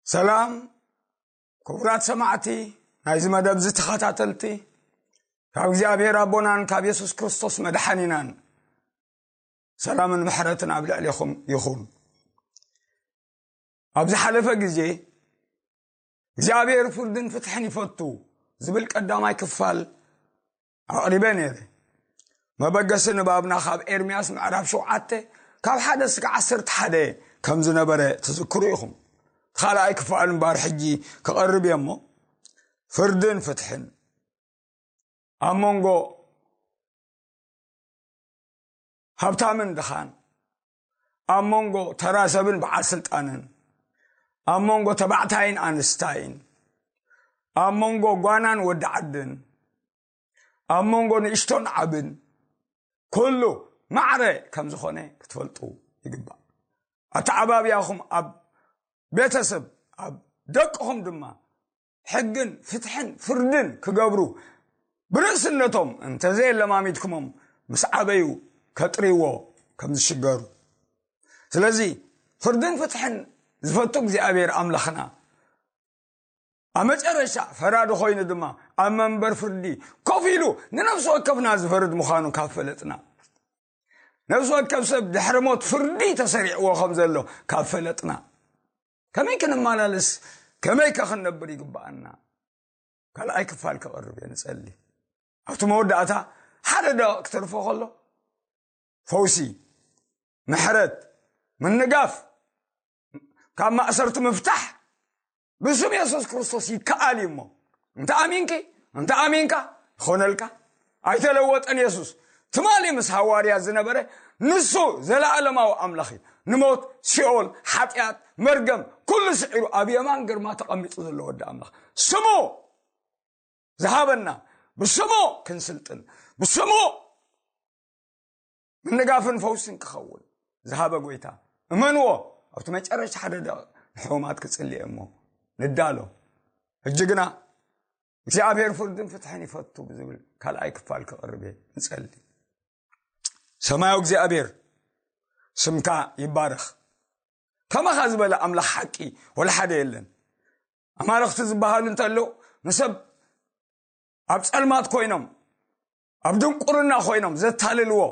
ሰላም ክቡራት ሰማዕቲ ናይዚ መደብ እዚ ተኸታተልቲ፣ ካብ እግዚኣብሔር ኣቦናን ካብ የሱስ ክርስቶስ መድሓኒናን ሰላምን ምሕረትን ኣብ ልዕሌኹም ይኹን። ኣብ ዝሓለፈ ግዜ እግዚኣብሔር ፍርድን ፍትሕን ይፈቱ ዝብል ቀዳማይ ክፋል ኣቕሪበ ነይረ። መበገሲ ንባብና ካብ ኤርምያስ ምዕራፍ ሸውዓተ ካብ ሓደ እስከ ዓሰርተ ሓደ ከም ዝነበረ ትዝክሩ ኢኹም። እቲ ካልኣይ ክፋል እምበኣር ሕጂ ክቐርብ እየ እሞ፣ ፍርድን ፍትሕን ኣብ መንጎ ሃብታምን ድኻን፣ ኣብ መንጎ ተራ ሰብን በዓል ስልጣንን፣ ኣብ መንጎ ተባዕታይን ኣንስታይን፣ ኣብ መንጎ ጓናን ወዲ ዓድን፣ ኣብ መንጎ ንእሽቶን ዓብን ኩሉ ማዕረ ከም ዝኾነ ክትፈልጡ ይግባእ። ኣተዓባብያኹም ኣብ ቤተሰብ፣ ኣብ ደቅኹም ድማ ሕግን ፍትሕን ፍርድን ክገብሩ ብርእስነቶም እንተዘየለማሚድኩሞም፣ ምስ ዓበዩ ከጥርይዎ ከም ዝሽገሩ። ስለዚ ፍርድን ፍትሕን ዝፈቱ እግዚኣብሔር ኣምላኽና ኣብ መጨረሻ ፈራዲ ኮይኑ ድማ ኣብ መንበር ፍርዲ ኮፍ ኢሉ ንነፍሲ ወከፍና ዝፈርድ ምዃኑ ካብ ፈለጥና፣ ነፍሲ ወከፍ ሰብ ድሕሪ ሞት ፍርዲ ተሰሪዕዎ ከም ዘሎ ካብ ፈለጥና፣ ከመይ ክንመላለስ፣ ከመይ ከ ክንነብር ይግብኣና? ካልኣይ ክፋል ከቕርብ እየ፣ ንጸሊ። ኣብቲ መወዳእታ ሓደ ደቂቕ ክተርፎ ከሎ፣ ፈውሲ፣ ምሕረት፣ ምንጋፍ፣ ካብ ማእሰርቲ ምፍታሕ ብስም የሱስ ክርስቶስ ይከኣል እዩ። እሞ እንተ ኣሚንኪ፣ እንተ ኣሚንካ፣ ይኾነልካ። ኣይተለወጠን የሱስ። ትማሊ ምስ ሃዋርያ ዝነበረ ንሱ ዘለኣለማዊ ኣምላኽ እዩ። ንሞት፣ ሲኦል፣ ሓጢኣት፣ መርገም፣ ኩሉ ስዒሩ ኣብ የማን ግርማ ተቐሚጡ ዘሎ ወዲ ኣምላኽ። ስሙ ዝሃበና፣ ብስሙ ክንስልጥን፣ ብስሙ ምንጋፍን ፈውስን ክኸውን ዝሃበ ጎይታ እመንዎ። ኣብቲ መጨረሻ ሓደ ደቂቕ ንሕሙማት ክጽሊ እየ እሞ ንዳሎ። ሕጂ ግና እግዚኣብሔር ፍርድን ፍትሕን ይፈቱ ብዝብል ካልኣይ ክፋል ክቕርብ እየ። ንጸሊ። ሰማያዊ እግዚኣብሔር ስምካ ይባረኽ። ከማኻ ዝበለ ኣምላኽ ሓቂ ወላ ሓደ የለን። ኣማልኽቲ ዝበሃሉ እንተለዉ ንሰብ ኣብ ጸልማት ኮይኖም፣ ኣብ ድንቁርና ኮይኖም ዘታልልዎ፣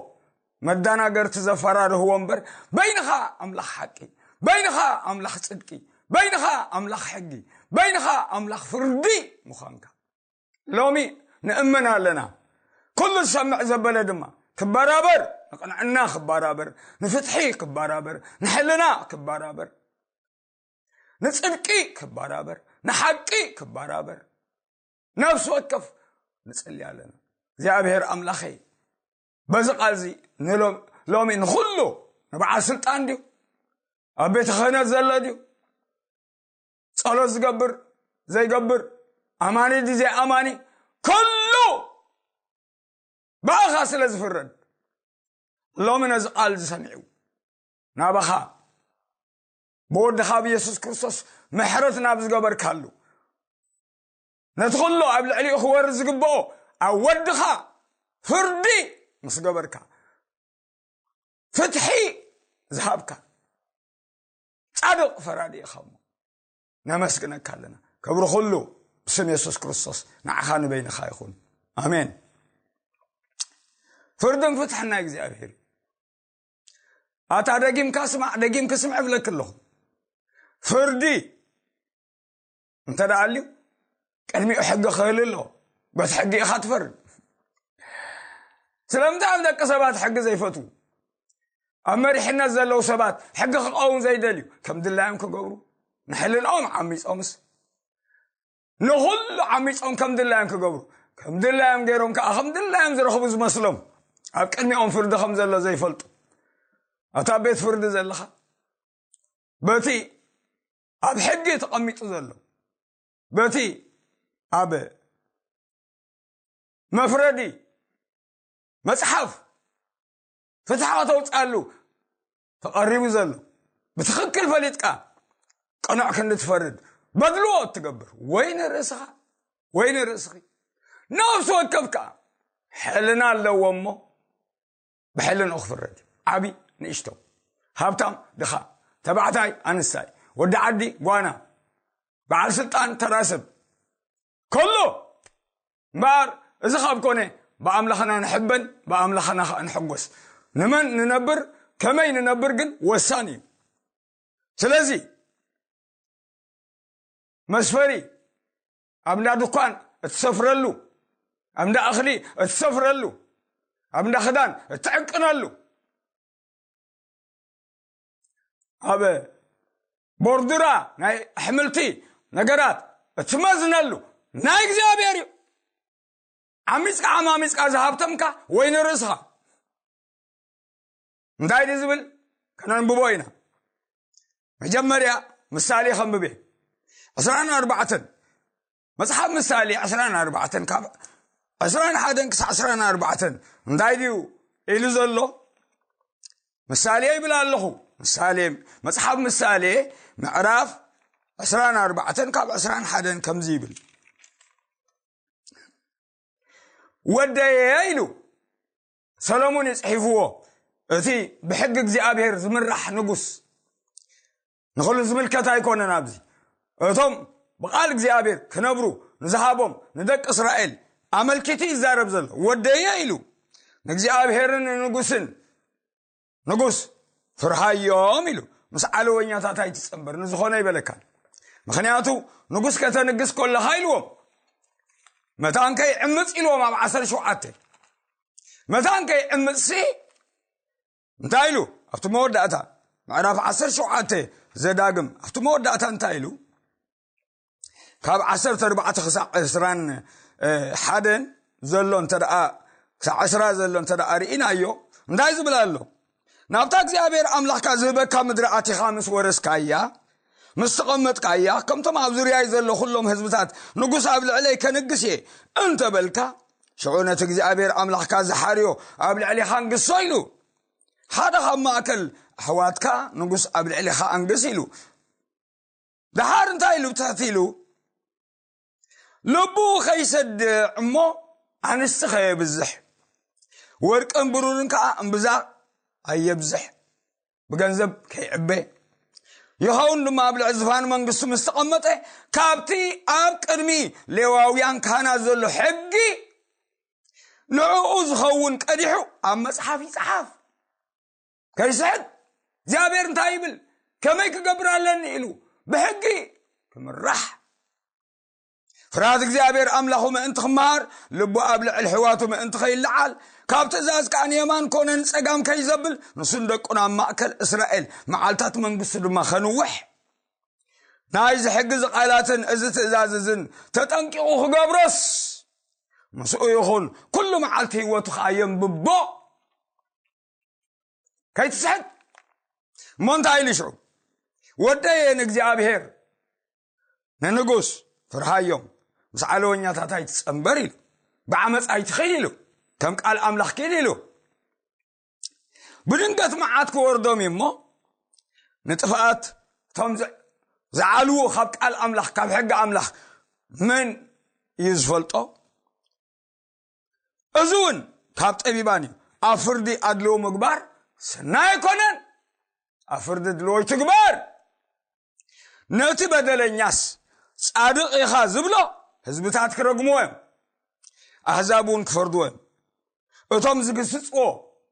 መዳናገርቲ ዘፈራርህዎ እምበር፣ በይንኻ ኣምላኽ ሓቂ፣ በይንኻ ኣምላኽ ጽድቂ፣ በይንኻ ኣምላኽ ሕጊ፣ በይንኻ ኣምላኽ ፍርዲ ምዃንካ ሎሚ ንእመን ኣለና። ኩሉ ዝሰምዕ ዘበለ ድማ ክበራበር፣ ንቕንዕና ክበራበር፣ ንፍትሒ ክበራበር፣ ንሕልና ክበራበር፣ ንጽድቂ ክበራበር፣ ንሓቂ ክበራበር፣ ነፍሲ ወከፍ ንጽሊ ኣለና። እግዚኣብሔር ኣምላኸይ፣ በዚ ቃልዚ ንሎ-፣ ሎሚ ንኹሉ፣ ንበዓል ስልጣን ድዩ፣ ኣብ ቤተ ክህነት ዘሎ ድዩ፣ ጸሎት ዝገብር ዘይገብር፣ ኣማኒ ድዩ ዘይኣማኒ፣ ኩሉ ብኣኻ ስለ ዝፍረድ፣ ሎሚ ነዚ ቃል ዝሰሚዑ ናባኻ ብወድኻ ብየሱስ ክርስቶስ ምሕረት ናብ ዝገበርካሉ፣ ነቲ ኩሉ ኣብ ልዕሊኡ ክወርድ ዝግብኦ ኣብ ወድኻ ፍርዲ ምስ ገበርካ፣ ፍትሒ ዝሃብካ ጻድቕ ፈራዲ ኢኻ እሞ ነመስግነካ ኣለና። ክብሪ ኩሉ ብስም የሱስ ክርስቶስ ንዓኻ ንበይንኻ ይኹን። ኣሜን። ፍርድን ፍትሕን ናይ እግዚኣብሔር እዩ። ኣታ ደጊምካ ስማዕ፣ ደጊምኪ ስምዕ እብለኪ ኣለኹ። ፍርዲ እንተ ደኣ ኣልዩ፣ ቅድሚኡ ሕጊ ክህሉ ኣለዎ። በቲ ሕጊ ኢኻ ትፈርድ። ስለምንታይ እዮም ደቂ ሰባት ሕጊ ዘይፈትዉ? ኣብ መሪሕነት ዘለዉ ሰባት ሕጊ ክቐውም ዘይደልዩ፣ ከም ድላዮም ክገብሩ፣ ንሕልናኦም ዓሚጾምስ፣ ንኹሉ ዓሚጾም ከም ድላዮም ክገብሩ፣ ከም ድላዮም ገይሮም ከኣ ከም ድላዮም ዝረኽቡ ዝመስሎም፣ ኣብ ቅድሚኦም ፍርዲ ከም ዘሎ ዘይፈልጡ። ኣታ ቤት ፍርዲ ዘለኻ፣ በቲ ኣብ ሕጊ ተቐሚጡ ዘሎ፣ በቲ ኣብ መፍረዲ መጽሓፍ ፍትሓ ከተውጽኣሉ ተቐሪቡ ዘሎ፣ ብትኽክል ፈሊጥካ ቅኑዕ ክንዲ ትፈርድ፣ በድልዎ እትገብር፣ ወይ ንርእስኻ ወይ ንርእስኺ፣ ነፍሲ ወከፍ ከኣ ሕልና ኣለዎ እሞ፣ ብሕልንኡ ክፍረድ እዩ። ዓቢ ንእሽቶ፣ ሃብታም ድኻ፣ ተባዕታይ ኣንስታይ፣ ወዲ ዓዲ ጓና፣ በዓል ስልጣን፣ ተራ ሰብ ከሎ እምበኣር፣ እዚ ካብ ኮነ ብኣምላኽና ንሕበን፣ ብኣምላኽና ኸዓ ንሕጎስ። ንመን ንነብር፣ ከመይ ንነብር ግን ወሳኒ እዩ። ስለዚ መስፈሪ ኣብ እንዳ ድኳን እትሰፍረሉ፣ ኣብ እንዳ እኽሊ እትሰፍረሉ፣ ኣብ እንዳ ክዳን እትዕቅነሉ፣ ኣብ ቦርዱራ ናይ ኣሕምልቲ ነገራት እትመዝነሉ ናይ እግዚኣብሔር እዩ። ዓሚፅካ ዓማሚፅካ ዝሃብተምካ ወይ ንርእስኻ እንታይ ድዩ ዝብል? ከነንብቦ ኢና። መጀመርያ ምሳሌ ከንብብ እየ። ዕስራን ኣርባዕተን፣ መጽሓፍ ምሳሌ ዕስራን ኣርባዕተን ካብ ዕስራን ሓደን ክሳዕ ዕስራን ኣርባዕተን እንታይ ድዩ ኢሉ ዘሎ? ምሳሌ ይብል ኣለኹ። ምሳሌ፣ መጽሓፍ ምሳሌ ምዕራፍ ዕስራን ኣርባዕተን ካብ ዕስራን ሓደን ከምዚ ይብል። "ወደየ" ኢሉ ሰሎሞን እዩ ጽሒፍዎ። እቲ ብሕጊ እግዚኣብሔር ዝምራሕ ንጉስ ንኹሉ ዝምልከት ኣይኮነን። ኣብዚ እቶም ብቓል እግዚኣብሔር ክነብሩ ንዝሃቦም ንደቂ እስራኤል ኣመልኪቱ ይዛረብ ዘሎ። "ወደየ" ኢሉ ንእግዚኣብሔርን ንጉስን፣ ንጉስ ፍርሃዮም ኢሉ፣ ምስ ዓለወኛታት ኣይትጸንበር፣ ንዝኾነ ይበለካን። ምኽንያቱ ንጉስ ከተንግስ ከለኻ ኢልዎም፣ መታን ከይዕምጽ ኢልዎም ኣብ ዓሰርተ ሸውዓተ። መታን ከይዕምጽሲ እንታይ ኢሉ? ኣብቲ መወዳእታ፣ ምዕራፍ ዓሰርተ ሸውዓተ ዘዳግም፣ ኣብቲ መወዳእታ እንታይ ኢሉ? ካብ ዓሰርተ ኣርባዕተ ክሳዕ ዕስራን ሓደን ዘሎ እንተ ደኣ፣ ክሳዕ ዕስራ ዘሎ እንተ ደኣ ርኢናዮ፣ እንታይ ዝብል ኣሎ? "ናብታ እግዚኣብሔር ኣምላኽካ ዝህበካ ምድሪ ኣቲኻ ምስ ወረስካያ፣ ምስ ተቐመጥካያ፣ ከምቶም ኣብ ዙርያይ ዘሎ ኩሎም ህዝብታት ንጉስ ኣብ ልዕለይ ከንግስ እየ እንተ በልካ፣ ሽዑ ነቲ እግዚኣብሔር ኣምላኽካ ዝሓርዮ ኣብ ልዕሌኻ ንግሶ" ኢሉ። "ሓደ ካብ ማእከል ኣሕዋትካ ንጉስ ኣብ ልዕሌኻ ኣንግስ" ኢሉ። ደሓር እንታይ ኢሉ ብትሕቲ ኢሉ? "ልቡ ከይሰድዕ እሞ ኣንስቲ ከየብዝሕ፣ ወርቅን ብሩርን ከኣ እምብዛ ኣየብዝሕ፣ ብገንዘብ ከይዕበ፣ ይኸውን ድማ ኣብ ልዕሊ ዝፋን መንግስቱ ምስ ተቐመጠ፣ ካብቲ ኣብ ቅድሚ ሌዋውያን ካህናት ዘሎ ሕጊ ንዕኡ ዝኸውን ቀዲሑ ኣብ መጽሓፍ ይጽሓፍ። ከይስሕት እግዚኣብሔር እንታይ ይብል? ከመይ ክገብር ኣለኒ?" ኢሉ ብሕጊ ክምራሕ። ፍርሃት እግዚኣብሔር ኣምላኹ ምእንቲ ክመሃር፣ ልቡ ኣብ ልዕሊ ኣሕዋቱ ምእንቲ ከይለዓል፣ ካብ ትእዛዝ ከኣ ንየማን ኮነ ንጸጋም ከይዘብል፣ ንሱን ደቁን ኣብ ማእከል እስራኤል መዓልታት መንግስቱ ድማ ከንውሕ፣ ናይዚ ሕጊ እዚ ቃላትን እዚ ትእዛዝ እዝን ተጠንቂቑ ክገብሮስ፣ ምስኡ ይኹን፣ ኩሉ መዓልቲ ህይወቱ ከኣ የንብቦ። ከይትስሕት። እሞ እንታይ ኢሉ ሽዑ? "ወደየ ንእግዚኣብሔር፣ ንንጉስ ፍርሃዮም፣ ምስ ዓለወኛታት ኣይትጸንበር" ኢሉ። "ብዓመፅ ኣይትኺድ" ኢሉ። "ከም ቃል ኣምላኽ ኪድ" ኢሉ። ብድንገት መዓት ክወርዶም እዩ እሞ፣ ንጥፍኣት እቶም ዝ-፣ ዝዓልዉ ካብ ቃል ኣምላኽ፣ ካብ ሕጊ ኣምላኽ መን እዩ ዝፈልጦ? እዚ እውን ካብ ጠቢባን እዩ። ኣብ ፍርዲ ኣድልዎ ምግባር ሰናይ ኣይኮነን። ኣብ ፍርዲ ድልዎ ይትግበር። ነቲ በደለኛስ ጻድቕ ኢኻ ዝብሎ ህዝብታት ክረግምዎ እዮም፣ ኣህዛብ እውን ክፈርድዎ እዮም። እቶም ዝግስጽዎ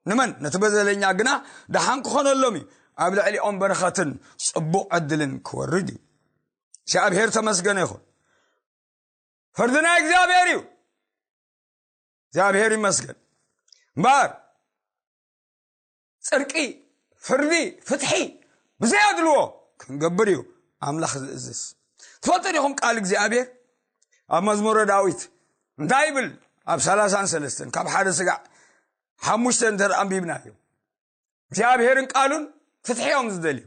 ንመን? ነቲ በደለኛ ግና ደሓን ክኾነሎም እዩ። ኣብ ልዕሊኦም በረኸትን ጽቡቕ ዕድልን ክወርድ እዩ። እግዚኣብሔር ተመስገነ ይኹን። ፍርዲ ናይ እግዚኣብሔር እዩ። እግዚኣብሔር ይመስገን። እምበኣር ጽድቂ፣ ፍርዲ፣ ፍትሒ ብዘይ ኣድልዎ ክንገብር እዩ ኣምላኽ ዝእዝዝ። ትፈልጡ ዲኹም ቃል እግዚኣብሔር ኣብ መዝሙረ ዳዊት እንታይ ይብል? ኣብ ሰላሳን ሰለስተን ካብ ሓደ ስጋዕ ሓሙሽተ እንተ ደኣ ኣንቢብናዮ፣ እግዚኣብሔርን ቃሉን ፍትሒ እዮም ዝደልዩ።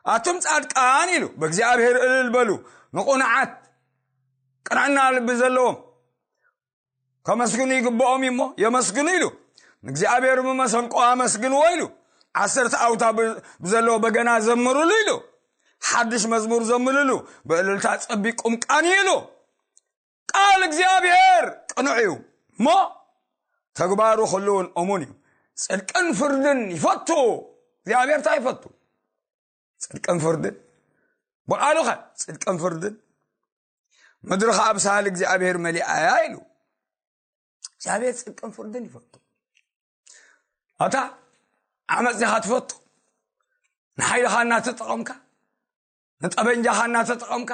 ኣቱም ጻድቃን ኢሉ፣ ብእግዚኣብሔር እልል በሉ፣ ንቑንዓት ቅንዕና ልቢ ዘለዎም ከመስግኑ ይግብኦም እዩ እሞ የመስግኑ ኢሉ። ንእግዚኣብሔር ብመሰንቆ ኣመስግንዎ ኢሉ። ዓሰርተ ኣውታ ብ-፣ ብዘለዎ በገና ዘምሩሉ ኢሉ። ሓድሽ መዝሙር ዘምሩሉ፣ ብእልልታ ጸቢቁም ቃንዩ ኢሉ። ቃል እግዚኣብሔር ቅኑዕ እዩ እሞ ተግባሩ ኩሉ እውን እሙን እዩ። ጽድቅን ፍርድን ይፈቱ። እግዚኣብሔር እንታይ ይፈቱ? ጽድቅን ፍርድን። ብቓሉ ኸ ጽድቅን ፍርድን፣ ምድሪ ኸኣ ብሳህል እግዚኣብሔር መሊኣ እያ ኢሉ። እግዚኣብሔር ጽድቅን ፍርድን ይፈቱ። ኣታ ዓመጽ ዲኻ ትፈቱ? ንሓይልኻ እናተጠቐምካ፣ ንጠበንጃኻ እናተጠቐምካ፣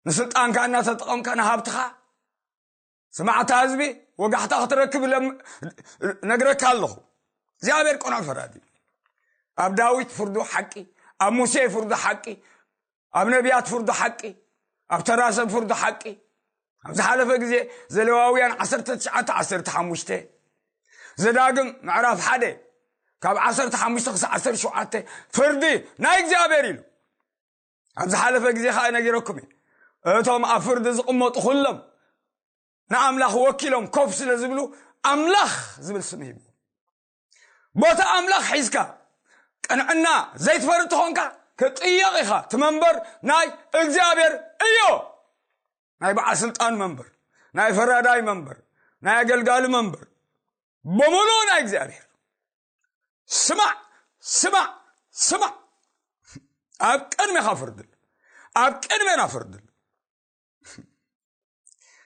ንስልጣንካ እናተጠቐምካ፣ ንሃብትኻ፣ ስማዕታ ህዝቢ፣ ወጋሕታ ክትረክብ ለም-፣ ነግረካ ኣለኹ። እግዚኣብሔር ቅኑዕ ፈራዲ እዩ። ኣብ ዳዊት ፍርዱ ሓቂ፣ ኣብ ሙሴ ፍርዱ ሓቂ፣ ኣብ ነቢያት ፍርዱ ሓቂ፣ ኣብ ተራ ሰብ ፍርዱ ሓቂ። ኣብ ዝሓለፈ ግዜ ዘሌዋውያን ዓሰርተ ትሽዓተ ዓሰርተ ሓሙሽተ፣ ዘዳግም ምዕራፍ ሓደ ካብ ዓሰርተ ሓሙሽተ ክሳብ ዓሰርተ ሸውዓተ ፍርዲ ናይ እግዚኣብሔር ኢሉ። ኣብ ዝሓለፈ ግዜ ኸኣ ነጊረኩም እየ። እቶም ኣብ ፍርዲ ዝቕመጡ ኩሎም ንኣምላኽ ወኪሎም ኮፍ ስለ ዝብሉ ኣምላኽ ዝብል ስም ሂቡ። ቦታ ኣምላኽ ሒዝካ ቅንዕና ዘይትፈርድ ተኾንካ ክትጥየቕ ኢኻ። እቲ መንበር ናይ እግዚኣብሔር እዩ። ናይ በዓል ስልጣን መንበር፣ ናይ ፈራዳይ መንበር፣ ናይ ኣገልጋሊ መንበር፣ ብምሉእ ናይ እግዚኣብሔር። ስማዕ፣ ስማዕ፣ ስማዕ። ኣብ ቅድሜኻ ፍርድል፣ ኣብ ቅድሜና ፍርድል።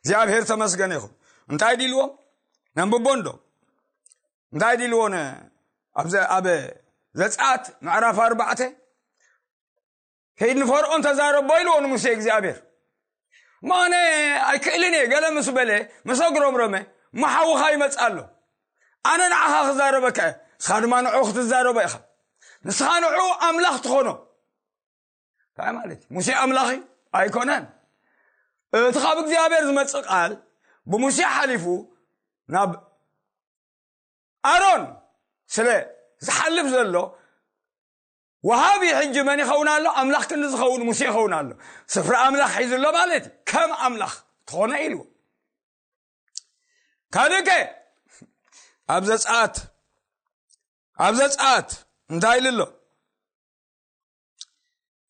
እግዚኣብሔር ተመስገነ ይኹን። እንታይ ድልዎም? ነንብቦ እንዶ። እንታይ ድልዎ? ነ-፣ ኣብ ዘ-፣ ኣብ ዘጸኣት ምዕራፍ ኣርባዕተ፣ "ከይድ ንፈርዖን ተዛረቦ" ኢልዎ ንሙሴ እግዚኣብሔር። "እሞ ኣነ ኣይክእልን እየ" ገለ ምስ በለ፣ ምስ ኣጉረምረመ፣ "እሞ ሓውኻ ይመጽእ ኣሎ። ኣነ ንዓኻ ክዛረበካ እየ፣ ንስኻ ድማ ንዕኡ ክትዛረቦ ኢኻ። ንስኻ ንዕኡ ኣምላኽ ትኾኖ።" እንታይ ማለት እዩ? ሙሴ ኣምላኽ እዩ? ኣይኮነን። እቲ ካብ እግዚኣብሔር ዝመጽእ ቃል ብሙሴ ሓሊፉ ናብ ኣሮን ስለ ዝሓልፍ ዘሎ፣ ወሃቢ ሕጂ መን ይኸውን ኣሎ? ኣምላኽ ክንዲ ዝኸውን ሙሴ ይኸውን ኣሎ። ስፍራ ኣምላኽ ሒዙ ኣሎ ማለት እዩ። ከም ኣምላኽ ትኾነ ኢልዎ። ካልእ ከ ኣብ ዘጸኣት፣ ኣብ ዘጸኣት እንታይ ኢሉ ኣሎ?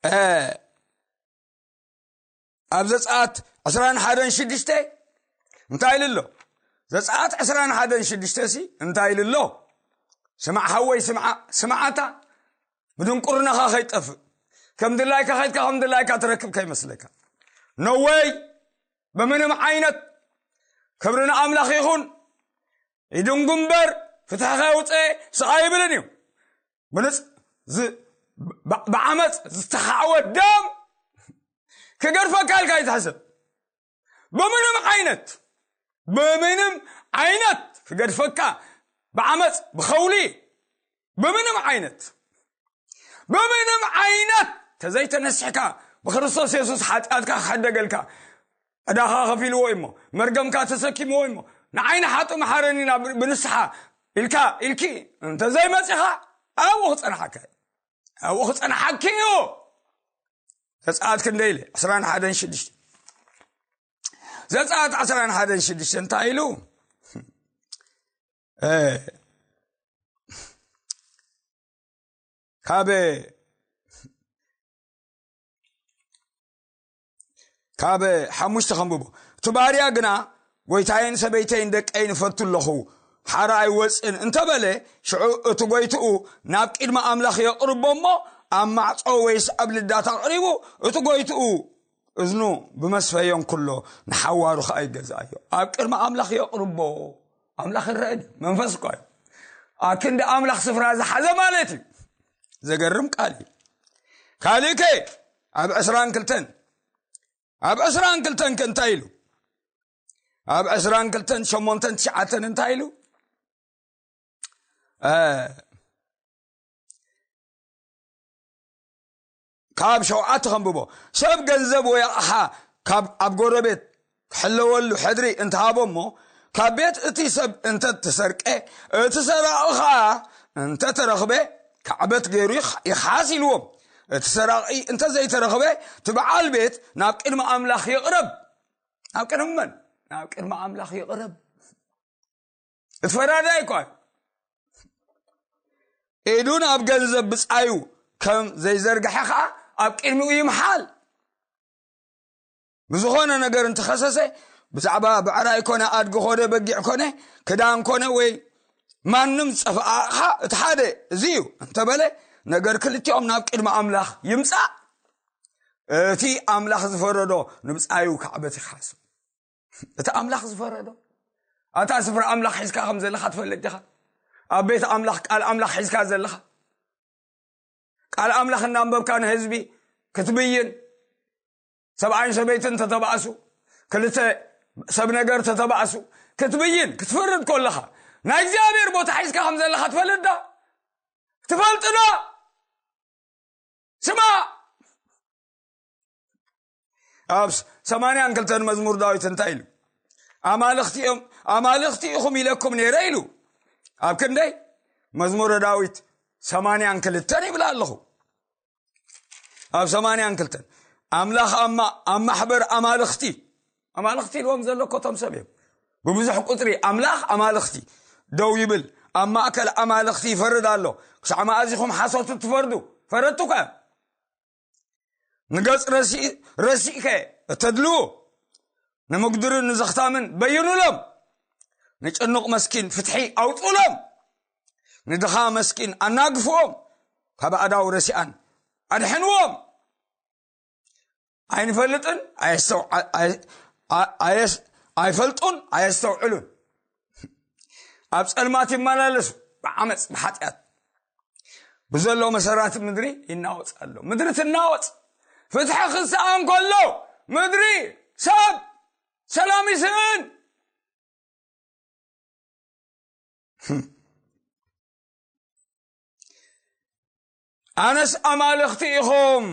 እ፣ ኣብ ዘጸኣት ዕስራን ሓደን ሽዱሽተ እንታይ ኢሉ ኣሎ? ዘጸኣት ዕስራን ሓደን ሽዱሽተ ሲ እንታይ ኢሉ ኣሎ? ስማዕ ሓወይ፣ ስምዓ፣ ስምዓታ ብድንቁርናኻ ከይጠፍእ። ከም ድላይካ ከይድካ ከም ድላይካ ትረክብ ከይመስለካ። ነወይ፣ ብምንም ዓይነት ክብሪ ንኣምላኽ ይኹን። ይድንጉ እምበር ፍትሒ ከየውፅአ ስቕ ኣይብልን እዩ። ብንጽ-፣ ዝ-፣ ብ-፣ ብዓመፅ ዝተሓዕወ ደም ክገድፈካ ኢልካ ይትሕስብ። ብምንም ዓይነት፣ ብምንም ዓይነት ክገድፈካ፣ ብዓመፅ፣ ብኸውሊ፣ ብምንም ዓይነት፣ ብምንም ዓይነት ተዘይተነሲሕካ፣ ብክርስቶስ የሱስ ሓጢኣትካ ክሕደገልካ፣ ዕዳኻ ከፊልዎ እሞ፣ መርገምካ ተሰኪምዎ እሞ፣ ንዓይ ንሓጡ መሓረኒ ኢና ብ-፣ ብንስሓ ኢልካ፣ ኢልኪ እንተዘይመጺኻ፣ ኣብኡ ክጸንሓካ እዩ። ኣብኡ ክጸንሓኪ እዩ። ዘጸኣት ክንደይ ኢለ? ዕስራን ሓደን ሽዱሽተ። ዘጸኣት ዕስራን ሓደን ሽዱሽተ እንታይ ኢሉ? እ፣ ካብ፣ ካብ ሓሙሽተ ከንብቦ። እቲ ባርያ ግና፣ "ጎይታይን ሰበይተይን ደቀይን እፈቱ ኣለኹ፣ ሓራ ኣይወፅን" እንተበለ፣ ሽዑ እቲ ጎይትኡ ናብ ቅድሚ ኣምላኽ የቕርቦ እሞ፣ ኣብ ማዕጾ ወይስ ኣብ ልዳት ኣቕሪቡ፣ እቲ ጎይትኡ እዝኑ ብመስፈዮን ኩሎ ንሓዋሩ ኸኣ ይገዝኣዮ። ኣብ ቅድሚ ኣምላኽ የቕርቦ። ኣምላኽ ይረአ ድዩ? መንፈስ እኳ እዩ። ኣብ ክንዲ ኣምላኽ ስፍራ ዝሓዘ ማለት እዩ። ዘገርም ቃል እዩ። ካልእ ከ ኣብ ዕስራን ክልተን፣ ኣብ ዕስራን ክልተን ከ እንታይ ኢሉ? ኣብ ዕስራን ክልተን ሸሞንተን ትሽዓተን እንታይ ኢሉ? እ፣ ካብ ሸውዓተ ከንብቦ። "ሰብ ገንዘብ ወይ ኣቕሓ ካብ ኣብ ጎረቤት ክሕለወሉ ሕድሪ እንተሃቦ እሞ፣ ካብ ቤት እቲ ሰብ እንተተሰርቀ፣ እቲ ሰራቒ ኸኣ እንተተረኽበ፣ ካዕበት ገይሩ ይኽ-፣ ይኽሓስ" ኢልዎም። እቲ ሰራቒ እንተዘይተረኽበ፣ እቲ በዓል ቤት ናብ ቅድሚ ኣምላኽ ይቕረብ። ናብ ቅድሚ መን? ናብ ቅድሚ ኣምላኽ ይቕረብ። እቲ ፈራዳይ እኳ ኢዱ ናብ ገንዘብ ብጻዩ ከም ዘይዘርግሐ ኸኣ ኣብ ቅድሚኡ ይምሓል። ብዝኾነ ነገር እንተኸሰሰ፣ ብዛዕባ ብዕራይ ኮነ፣ ኣድጊ ኮነ፣ በጊዕ ኮነ፣ ክዳን ኮነ፣ ወይ ማንም ዝጠፍኣ ኣቕሓ፣ እቲ ሓደ እዚ እዩ እንተበለ፣ ነገር ክልቲኦም ናብ ቅድሚ ኣምላኽ ይምጻእ። እቲ ኣምላኽ ዝፈረዶ ንብጻዩ ክዓበት ይሓስብ። እቲ ኣምላኽ ዝፈረዶ፣ ኣታ ስፍራ ኣምላኽ ሒዝካ ከም ዘለኻ ትፈልጥ ዲኻ? ኣብ ቤት ኣምላኽ፣ ቃል ኣምላኽ ሒዝካ ዘለኻ፣ ቃል ኣምላኽ እናንበብካ ንህዝቢ ክትብይን፣ ሰብኣይን ሰበይትን ተተባእሱ፣ ክልተ ሰብ ነገር ተተባእሱ ክትብይን ክትፍርድ ከለኻ፣ ናይ እግዚኣብሔር ቦታ ሒዝካ ከም ዘለኻ ትፈልጥ ዶ? ትፈልጥ ዶ? ስማ፣ ኣብ ሰማንያን ክልተን መዝሙር ዳዊት እንታይ ኢሉ? ኣማልኽቲ እዮም፣ ኣማልኽቲ ኢኹም ኢለኩም ነይረ ኢሉ። ኣብ ክንደይ? መዝሙረ ዳዊት ሰማንያን ክልተን ይብላ ኣለኹ። ኣብ ሰማንያን ክልተን ኣምላኽ ኣብ ማ-፣ ኣብ ማሕበር ኣማልኽቲ፣ ኣማልኽቲ ኢልዎም ዘሎ እኮ እቶም ሰብ እዮም። ብብዙሕ ቁጽሪ ኣምላኽ ኣማልኽቲ ደው ይብል፣ ኣብ ማእከል ኣማልኽቲ ይፈርድ ኣሎ። ክሳዕ መኣዚኹም ሓሶት ትፈርዱ? ፈረድቱ እኳ እዮም። ንገጽ ረሲ-፣ ረሲእከ እተድልዉ፣ ንምጉድርን ንዘኽታምን በይኑሎም፣ ንጭኑቕ መስኪን ፍትሒ ኣውጽኡሎም፣ ንድኻ መስኪን ኣናግፍዎም፣ ካብ ኣእዳው ረሲኣን ኣድሕንዎም። ኣይንፈልጥን፣ ኣየስተው-፣ ኣይ-፣ ኣይ-፣ ኣየስ-፣ ኣይፈልጡን፣ ኣየስተውዕሉን። ኣብ ጸልማት ይመላለሱ፣ ብዓመጽ፣ ብሓጢኣት። ብዘሎ መሰራት ምድሪ ይናወጽ ኣሎ። ምድሪ ትናወጽ። ፍትሒ ክሰኣን ከሎ፣ ምድሪ፣ ሰብ፣ ሰላም ይስእን። ኣነስ ኣማልኽቲ ኢኹም፣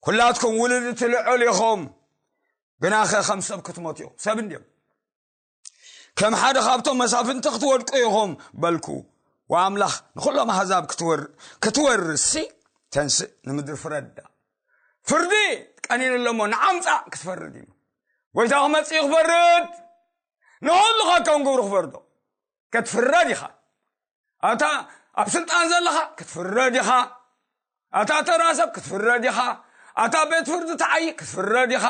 ኩላትኩም ውልድ እቲ ልዑል ኢኹም፣ ግናኸ ከም ሰብ ክትሞቱ ኢኹም። ሰብ እንድዮም። ከም ሓደ ካብቶም መሳፍንቲ ክትወድቁ ኢኹም በልኩ። ወኣምላኽ ንኹሎም ኣህዛብ ክትወር-፣ ክትወርስሲ ተንስእ፣ ንምድሪ ፍረዳ። ፍርዲ ቀኒኑ ኣሎ እሞ ንዓምጻእ ክትፈርድ እዩ። ጎይታ ክመጽእ እዩ ክፈርድ። ንኹሉ ከከም ግብሩ ክፈርዶ። ክትፍረድ ኢኻ። ኣታ ኣብ ስልጣን ዘለኻ ክትፍረድ ኢኻ። ኣታ ተራ ሰብ ክትፍረድ ኢኻ። ኣታ ቤት ፍርዲ ትዓዪ ክትፍረድ ኢኻ።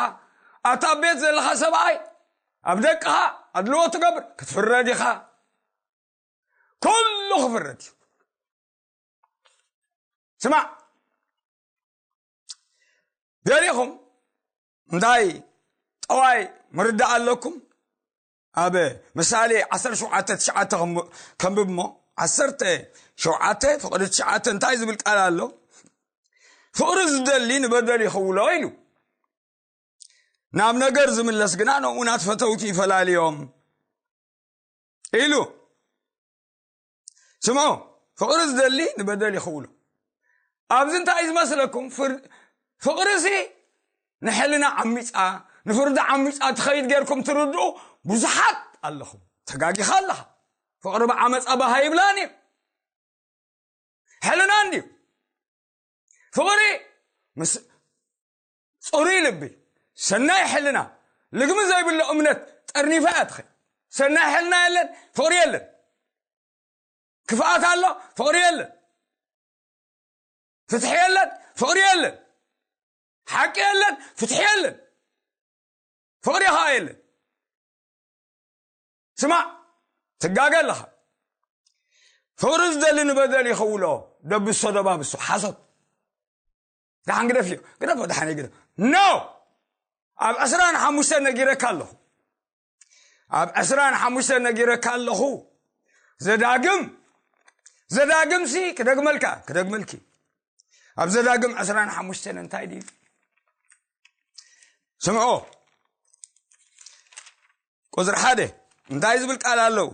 ኣታ ቤት ዘለኻ ሰብኣይ፣ ኣብ ደቅኻ ኣድልዎ ትገብር ክትፍረድ ኢኻ። ኩሉ ክፍረድ እዩ። ስማዕ፣ ገሊኹም እንታይ ጠዋይ ምርዳእ ኣለኩም? ኣብ ምሳሌ ዓሰርተ ሸውዓተ ትሽዓተ ከም-፣ ከንብብ እሞ፣ ዓሰርተ ሸውዓተ ፍቕዲ ትሽዓተ እንታይ ዝብል ቃል ኣሎ? "ፍቕሪ ዝደሊ ንበደል ይኽውሎ" ኢሉ። "ናብ ነገር ዝምለስ ግና ንእሙናት ፈተውቲ ይፈላልዮም" ኢሉ። ስምዑ፣ ፍቕሪ ዝደሊ ንበደል ይኽውሎ። ኣብዚ እንታይ እዩ ዝመስለኩም? ፍር-፣ ፍቕሪሲ ንሕልና ዓሚጻ፣ ንፍርዲ ዓሚጻ ትኸይድ ጌርኩም ትርድኡ ብዙሓት ኣለኹም። ተጋጊኻ ኣለኻ። ፍቕሪ ብዓመጻ ባህ ኣይብላን እዩ። ሕልና እንድዩ። ፍቕሪ ምስ ጽሩይ ልቢ፣ ሰናይ ሕልና፣ ልግሚ ዘይብሎ እምነት ጠርኒፋ እያ ትኸይድ። ሰናይ ሕልና የለን፣ ፍቕሪ የለን። ክፍኣት ኣሎ፣ ፍቕሪ የለን። ፍትሒ የለን፣ ፍቕሪ የለን። ሓቂ የለን፣ ፍትሒ የለን። ፍቕሪ ኸኣ የለን። ስማዕ፣ ትጋገ ኣለኻ። ፍቕሪ ዝደሊ ንበደል ይኸውሎ፣ ደብሶ ደባብሶ፣ ሓሶት። ደሓን ግደፍዮ፣ ግደፎ፣ ደሓን ግደፍ። ኖ! ኣብ ዕስራን ሓሙሽተን ነጊረካ ኣለኹ። ኣብ ዕስራን ሓሙሽተን ነጊረካ ኣለኹ። ዘዳግም፣ ዘዳግምሲ ክደግመልካ፣ ክደግመልኪ። ኣብ ዘዳግም ዕስራን ሓሙሽተን እንታይ ድዩ? ስምዖ። ቁጽሪ ሓደ እንታይ ዝብል ቃል ኣለዉ?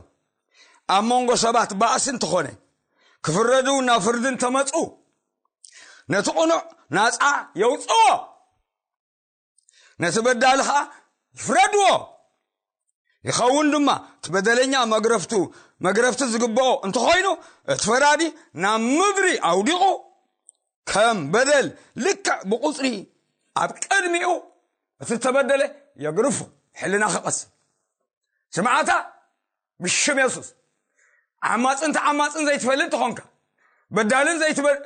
"ኣብ መንጎ ሰባት ባእሲ እንተኾነ፣ ክፍረዱ ናብ ፍርዲ እንተመጹ፣ ነቲ ቅኑዕ ናጻ የውጽዎ፣ ነቲ በዳሊ ኸኣ ይፍረድዎ። ይኸውን ድማ፣ እቲ በደለኛ መግረፍቱ፣ መግረፍቲ ዝግብኦ እንተኾይኑ፣ እቲ ፈራዲ ናብ ምድሪ ኣውዲቑ፣ ከም በደል ልክዕ ብቁጽሪ ኣብ ቅድሚኡ እቲ ተበደለ የግርፎ፣ ሕልና ክቐስን። ስምዓታ ብሽም የሱስ። ዓማጽን ተዓማጽን ዘይትፈልጥ ተኾንካ፣ በዳልን ዘይትበ-፣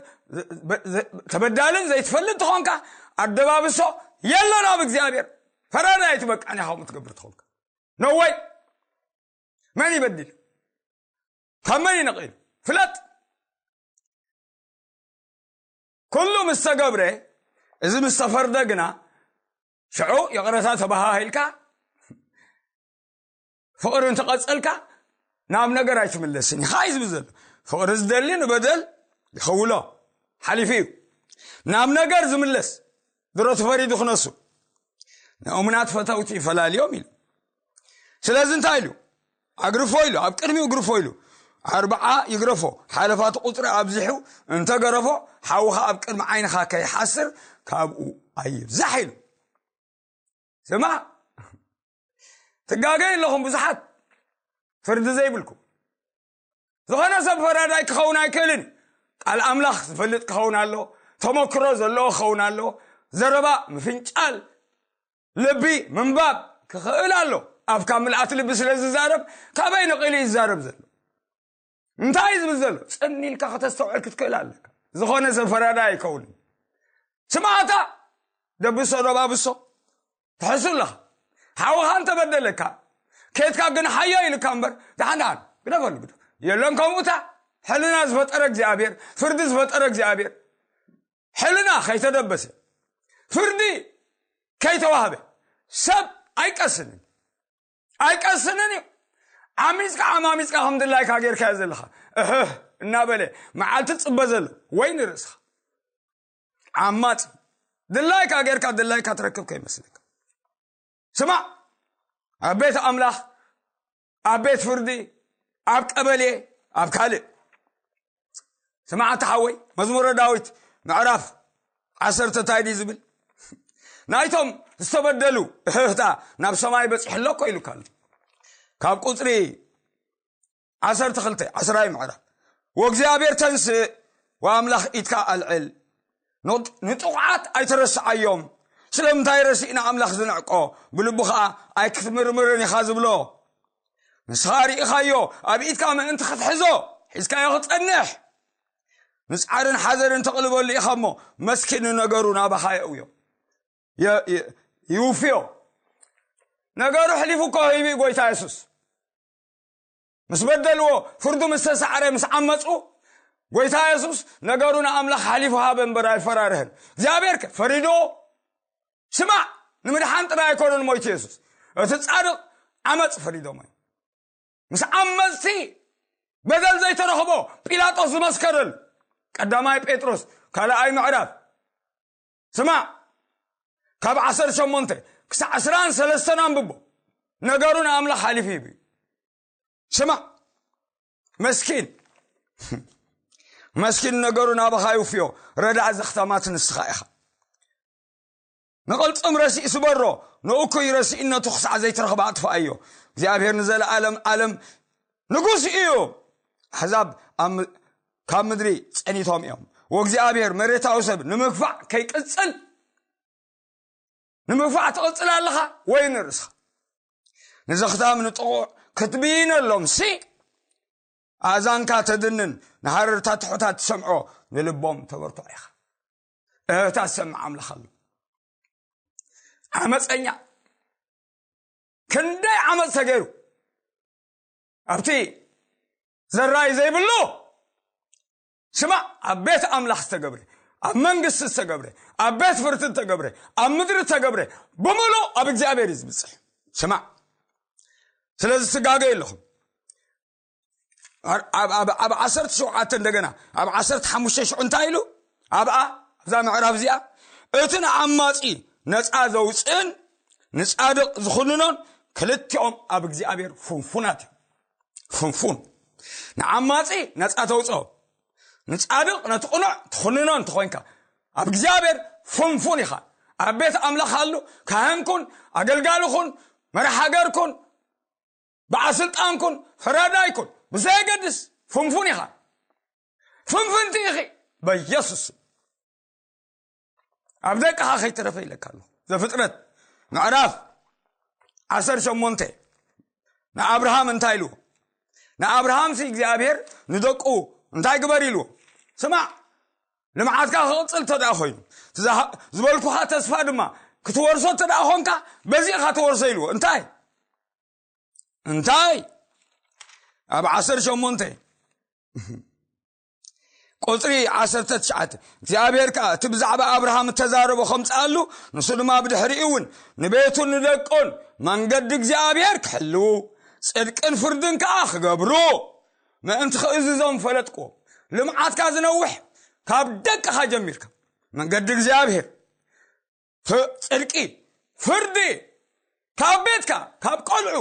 ተበዳልን ዘይትፈልጥ ተኾንካ፣ ኣደባብሶ የለን ኣብ እግዚኣብሔር። ፈራዳይ ትበቃን ኢኻ ከምኡ ትገብር ተኾንካ። ነወይ መን ይበድል? ካብ መን ይነቕ ኢሉ? ፍለጥ። ኩሉ ምስ ተገብረ፣ እዚ ምስ ተፈርደ ግና ሽዑ ይቕረታ ተባሃሂልካ ፍቕሪ እንተቐጸልካ ናብ ነገር ኣይትምለስን ኢኻ እዩ ዝብል ዘሎ። ፍቕሪ ዝደሊ ንበደል ይኸውሎ ሓሊፉ እዩ። ናብ ነገር ዝምለስ ድሮ ተፈሪዱ ክነሱ ንእሙናት ፈተውቲ ይፈላልዮም ኢሉ። ስለዚ እንታይ ኢሉ? ኣግርፎ ኢሉ ኣብ ቅድሚኡ ግርፎ ኢሉ ኣርብዓ ይግረፎ። ሓለፋቱ ቁፅሪ ኣብዚሑ እንተገረፎ ሓውኻ ኣብ ቅድሚ ዓይንኻ ከይሓስር ካብኡ ኣይብዛሕ ኢሉ። ስማ ትጋገ ኣለኹም ብዙሓት ፍርዲ ዘይብልኩም። ዝኾነ ሰብ ፈራዳይ ክኸውን ኣይክእልን። ቃል ኣምላኽ ዝፈልጥ ክኸውን ኣሎ። ተመክሮ ዘለዎ ክኸውን ኣሎ። ዘረባ ምፍንጫል ልቢ ምንባብ ክኽእል ኣሎ። ኣፍካ ምልኣት ልቢ ስለ ዝዛረብ ካበይ ነቒሉ ይዛረብ ዘሎ? እንታይ እዩ ዝብል ዘሎ? ጽን ኢልካ ከተስተውዕል ክትክእል ኣለካ። ዝኾነ ሰብ ፈራዳይ ኣይከውንን። ስማዕታ ደብሶ ደባብሶ ትሕሱ ኣለኻ። ሓውኻ እንተበደለካ ኬትካ ግን ሓዮ ኢልካ እምበር ደሓን ደሓን ግደፈሉ ግደፍ። የለን ከምኡታ ሕልና ዝፈጠረ እግዚኣብሔር፣ ፍርዲ ዝፈጠረ እግዚኣብሔር ሕልና ከይተደበሰ፣ ፍርዲ ከይተዋህበ ሰብ ኣይቀስንን። ኣይቀስንን እዩ። ዓሚፅካ ዓማሚፅካ ከም ድላይካ ጌርካ ዘለኻ እህህ እናበለ መዓልቲ ፅበ ዘሎ ወይ ንርእስኻ ዓማፅ ድላይካ ጌርካ ድላይካ ትረክብ ከይመስልካ። ስማዕ፣ ኣብ ቤት ኣምላኽ፣ ኣብ ቤት ፍርዲ፣ ኣብ ቀበሌ፣ ኣብ ካልእ ስማዕ፣ ኣታ ሓወይ፣ መዝሙረ ዳዊት ምዕራፍ ዓሰርተ እንታይ ድዩ ዝብል? ናይቶም ዝተበደሉ እህህታ ናብ ሰማይ በፂሑ ኣሎ እኮ ኢሉካ ኣሎ። ካብ ቁፅሪ ዓሰርተ ክልተ፣ ዓስራይ ምዕራፍ፣ "ወእግዚኣብሔር ተንስእ ወኣምላኽ ኢድካ ኣልዕል፣ ንጥ-፣ ንጥቑዓት ኣይትረስዓዮም። ስለምንታይ ረሲእና ኣምላኽ ዝንዕቆ፣ ብልቡ ኸኣ ኣይክትምርምርን ኢኻ ዝብሎ?" ንስኻ ርኢኻዮ፣ ኣብ ኢድካ ምእንቲ ክትሕዞ፣ ሒዝካዮ ክጸንሕ፣ ንጻዕርን ሓዘንን ተቕልበሉ ኢኻ እሞ፣ መስኪን ንነገሩ ናባኻ የእውዮ። የ-፣ የ-፣ ይውፍዮ። ነገሩ ሕሊፉ እኮ ሂቡ እዩ ጎይታ የሱስ። ምስ በደልዎ፣ ፍርዱ ምስ ተሳዕረ፣ ምስ ዓመጹ፣ ጎይታ የሱስ ነገሩ ንኣምላኽ ሓሊፉ ሃበ እምበር ኣይፈራርህን። እግዚኣብሔር ከ ፈሪድዎ? ስማዕ፣ ንምድሓን ጥራይ ኣይኮነን ሞይቱ የሱስ። እቲ ጻድቕ ዓመጽ ፈሪዶሞ እዩ። ምስ ዓመጽቲ በደል ዘይተረኽቦ ጲላጦስ ዝመስከረሉ። ቀዳማይ ጴጥሮስ ካልኣይ ምዕራፍ። ስማዕ፣ ካብ ዓሰርተ ሸሞንተ ክሳዕ ዕስራን ሰለስተን ኣንብቦ። ነገሩ ንኣምላኽ ሓሊፉ ሂቡ እዩ። ስማዕ፣ መስኪን፣ መስኪን ነገሩ ናባኻ ይውፍዮ። ረዳእ ዘኽታማት ንስኻ ኢኻ። ንቕልጽም ረሲእ ስበሮ፣ ንእኩይ ረሲእነቱ ክሳዕ ዘይትረኽባ ኣጥፍኣዮ። እግዚኣብሔር ንዘለኣለም ዓለም ንጉስ እዩ። ኣሕዛብ ኣብ ም-፣ ካብ ምድሪ ጸኒቶም እዮም። ወእግዚኣብሔር መሬታዊ ሰብ ንምግፋዕ ከይቅጽል፣ ንምግፋዕ ትቕጽል ኣለኻ ወይ ንርእስኻ? ንዘኽታም ንጥቑዕ ክትብይነሎም ሲ፣ ኣእዛንካ ተድንን፣ ንሃረርታ ትሑታት ትሰምዖ፣ ንልቦም ተበርትዖ ኢኻ። እታ ትሰምዕ ኣምላኽ ኣሎ። ዓመፀኛ፣ ክንደይ ዓመፅ ተገይሩ ኣብቲ ዘራይ ዘይብሉ፣ ስማዕ፣ ኣብ ቤት ኣምላኽ ዝተገብረ፣ ኣብ መንግስቲ ዝተገብረ፣ ኣብ ቤት ፍርዲ ዝተገብረ፣ ኣብ ምድሪ ዝተገብረ፣ ብምሉእ ኣብ እግዚኣብሔር እዩ ዝብፅሕ። ስማዕ፣ ስለዚ ትጋገ የለኹም። ኣብ፣ ኣብ፣ ኣብ ዓሰርተ ሸውዓተ እንደገና፣ ኣብ ዓሰርተ ሓሙሽተ ሽዑ እንታይ ኢሉ? ኣብኣ፣ ኣብዛ ምዕራፍ እዚኣ፣ እቲ ንዓማጺ ነጻ ዘውጽእን ንጻድቕ ዝኹንኖን ክልቲኦም ኣብ እግዚኣብሔር ፍንፉናት እዮም። ፍንፉን። ንዓማጺ ነጻ ተውጽኦ፣ ንጻድቕ ነቲ ቅኑዕ ትኹንኖ እንተኾይንካ፣ ኣብ እግዚኣብሔር ፍንፉን ኢኻ። ኣብ ቤት ኣምላኽ ኣሉ፣ ካህንኩን፣ ኣገልጋልኹን፣ መራሕ ሃገርኩን፣ በዓል ስልጣንኩን፣ ፈራዳይኩን፣ ብዘየገድስ ፍንፉን ኢኻ። ፍንፍንቲ ኢኺ፣ በኢየሱስ ስም። ኣብ ደቅኻ ከይተረፈ ኢለካ ኣለኹ። ዘፍጥረት ምዕራፍ ዓሰርተ ሸሞንተ ንኣብርሃም እንታይ ኢልዎ? ንኣብርሃም ሲ እግዚኣብሔር ንደቁ እንታይ ግበር ኢልዎ? ስማዕ፣ ልምዓትካ ክቕጽል እንተ ደኣ ኮይኑ፣ እቲ ዝሃ-፣ ዝበልኩኻ ተስፋ ድማ ክትወርሶ እንተ ደኣ ኾንካ፣ በዚ ኢኻ ትወርሶ ኢልዎ። እንታይ? እንታይ? ኣብ ዓሰርተ ሸሞንተ ቁፅሪ ዓሰርተ ትሽዓተ፣ እግዚኣብሔር ከኣ እቲ ብዛዕባ ኣብርሃም እተዛረቦ ከምፅኣሉ፣ ንሱ ድማ ብድሕሪኡ እውን ንቤቱን ንደቁን መንገዲ እግዚኣብሔር ክሕልዉ፣ ጽድቅን ፍርድን ከኣ ክገብሩ ምእንቲ ክእዝዞም ፈለጥኩዎ። ልምዓትካ ዝነውሕ ካብ ደቅኻ ጀሚርካ፣ መንገዲ እግዚኣብሔር፣ ፍ-፣ ጽድቂ፣ ፍርዲ፣ ካብ ቤትካ፣ ካብ ቆልዑ፣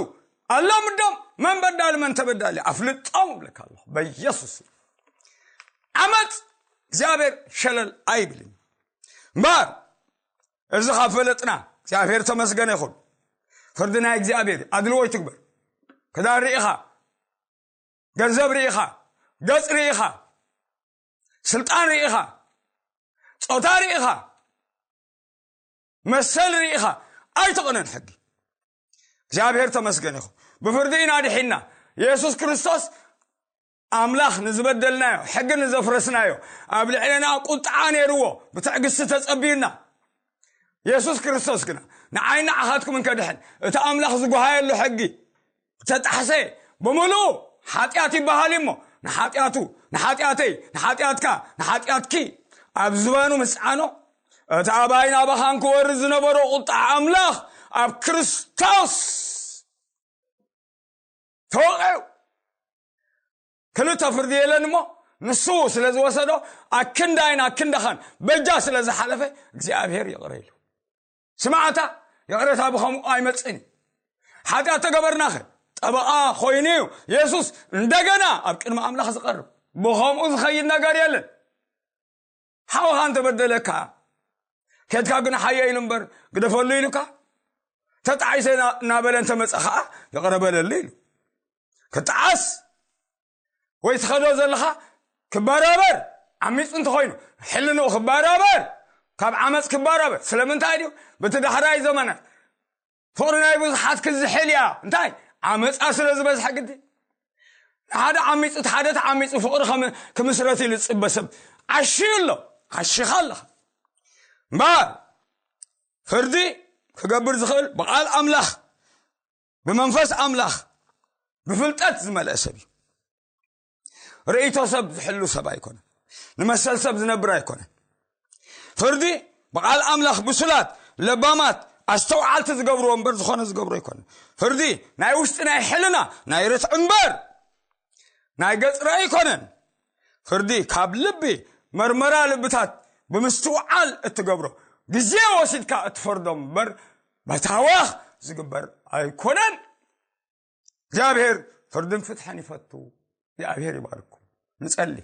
ኣላምዶም፣ መን በዳሊ መን ተበዳሊ ኣፍልጦም እብለካ ኣለኹ በኢየሱስ። ዓመፅ እግዚኣብሔር ሸለል ኣይብልን። እምበኣር እዚ ካብ ፈለጥና እግዚኣብሔር ተመስገነ ይኹን። ፍርዲ ናይ እግዚኣብሔር ኣድልዎ ይትግበር። ክዳን ርኢኻ፣ ገንዘብ ርኢኻ፣ ገፅ ርኢኻ፣ ስልጣን ርኢኻ፣ ፆታ ርኢኻ፣ መሰል ርኢኻ ኣይትቕነን ሕጊ። እግዚኣብሔር ተመስገን ይኹን። ብፍርዲ ኢና ድሒና። የሱስ ክርስቶስ ኣምላኽ ንዝበደልናዮ፣ ሕጊ ንዘፍረስናዮ፣ ኣብ ልዕለና ቁጥዓ ነይርዎ፣ ብትዕግስቲ ተጸቢዩና። የሱስ ክርስቶስ ግና ንዓይን ንዓኻትኩምን ከድሕን፣ እቲ ኣምላኽ ዝጓሃየሉ ሕጊ ተጣሕሰ፣ ብምሉኡ ሓጢኣት ይበሃል እሞ፣ ንሓጢኣቱ፣ ንሓጢኣተይ፣ ንሓጢኣትካ፣ ንሓጢኣትኪ ኣብ ዝባኑ ምስ ጸዓኖ፣ እቲ ኣባይን ኣባኻን ክወርድ ዝነበሮ ቁጥዓ ኣምላኽ ኣብ ክርስቶስ ተወቒዑ። ክልተ ፍርዲ የለን እሞ፣ ንሱ ስለ ዝወሰዶ፣ ኣክንዳይን ኣክንዳኻን በጃ ስለ ዝሓለፈ፣ እግዚኣብሔር ይቕረ ኢሉ። ስማዕታ፣ ይቕረታ ብኸምኡ ኣይመጽእን እዩ። ሓጢኣት ተገበርናኸ፣ ጠበቓ ኮይኑ እዩ የሱስ እንደገና ኣብ ቅድሚ ኣምላኽ ዝቐርብ። ብኸምኡ ዝኸይድ ነገር የለን። ሓውኻ እንተበደለካ፣ ኬድካ ግን ሓየ ኢሉ እምበር ግደፈሉ ኢሉካ፣ ተጣዒሰ እና-፣ እናበለ እንተመጸ ኸዓ፣ ይቕረ በለሉ ኢሉ። ክጠዓስ ወይ ትኸዶ ዘለኻ ክበራበር፣ ዓሚጹ እንተኾይኑ፣ ሕልንኡ ክበራበር፣ ካብ ዓመጽ ክበራበር። ስለምንታይ ድዩ? በቲ ዳሕራይ ዘመናት ፍቕሪ ናይ ብዙሓት ክዝሕል እያ። እንታይ? ዓመጻ ስለ ዝበዝሐ ግዲ። ሓደ ዓሚጹ፣ እቲ ሓደ ተዓሚጹ ፍቕሪ ከም-፣ ክምስረት ኢሉ ዝጽበ ሰብ ዓሽዩ ኣሎ። ዓሺኻ ኣለኻ። እምበኣር ፍርዲ ክገብር ዝኽእል ብቓል ኣምላኽ፣ ብመንፈስ ኣምላኽ፣ ብፍልጠት ዝመልአ ሰብ እዩ። ርእይቶ ሰብ ዝሕሉ ሰብ ኣይኮነን። ንመሰል ሰብ ዝነብር ኣይኮነን። ፍርዲ ብቓል ኣምላኽ ብሱላት፣ ለባማት፣ ኣስተውዓልቲ ዝገብርዎ እምበር ዝኾነ ዝገብሮ ኣይኮነን። ፍርዲ ናይ ውሽጢ ናይ ሕልና፣ ናይ ርትዕ እምበር ናይ ገጽ ራእይ ኣይኮነን። ፍርዲ ካብ ልቢ፣ መርመራ ልብታት ብምስትውዓል እትገብሮ፣ ግዜ ወሲድካ እትፈርዶም እምበር በታዋኽ ዝግበር ኣይኮነን። እግዚኣብሔር ፍርድን ፍትሕን ይፈቱ። እግዚኣብሔር ይባርኩም። ንጸሊ።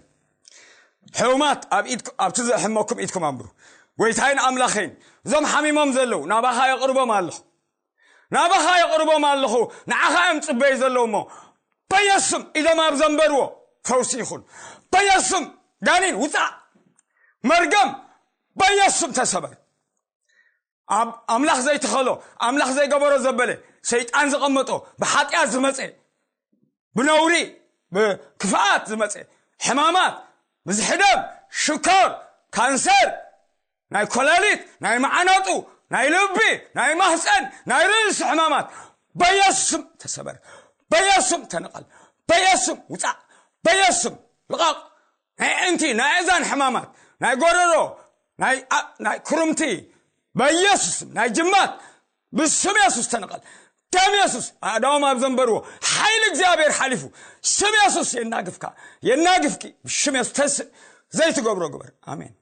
ሕሙማት ኣብ ኢድ-፣ ኣብቲ ዘሕመኩም ኢድኩም ኣንብሩ። ጎይታይን ኣምላኸይን፣ እዞም ሓሚሞም ዘለዉ ናባኻ የቕርቦም ኣለኹ። ናባኻ የቕርቦም ኣለኹ። ንዓኻ እዮም ጽበዩ ዘለዉ እሞ፣ በየሱም ኢዶም ኣብ ዘንበርዎ ፈውሲ ይኹን። በየሱም ጋኒን ውጻእ። መርገም በየሱም ተሰበር። ኣብ ኣምላኽ ዘይተኸሎ፣ ኣምላኽ ዘይገበሮ ዘበለ፣ ሰይጣን ዘቐመጦ፣ ብሓጢኣት ዝመጸ፣ ብነውሪ፣ ብክፍኣት ዝመጸ ሕማማት፣ ብዝሒ ደም፣ ሽኮር፣ ካንሰር፣ ናይ ኮላሊት፣ ናይ መዓናጡ፣ ናይ ልቢ፣ ናይ ማህፀን፣ ናይ ርእሲ ሕማማት በየሱስ ስም ተሰበር። በየሱስ ስም ተነቐል። በየሱስ ስም ውፃእ። በየሱስ ስም ልቐቕ። ናይ ኣዒንቲ፣ ናይ ኣእዛን ሕማማት፣ ናይ ጎረሮ፣ ናይ ኣ-፣ ናይ ኩርምቲ፣ በየሱስ ስም፣ ናይ ጅማት፣ ብስም የሱስ ተነቐል። ደም የሱስ ኣእዳዎም ኣብ ዘንበርዎ ሓይሊ እግዚኣብሔር ሓሊፉ። ስም የሱስ የናግፍካ፣ የናግፍኪ። ብሽም የሱስ ተስ-፣ ዘይትገብሮ ግበር። ኣሜን።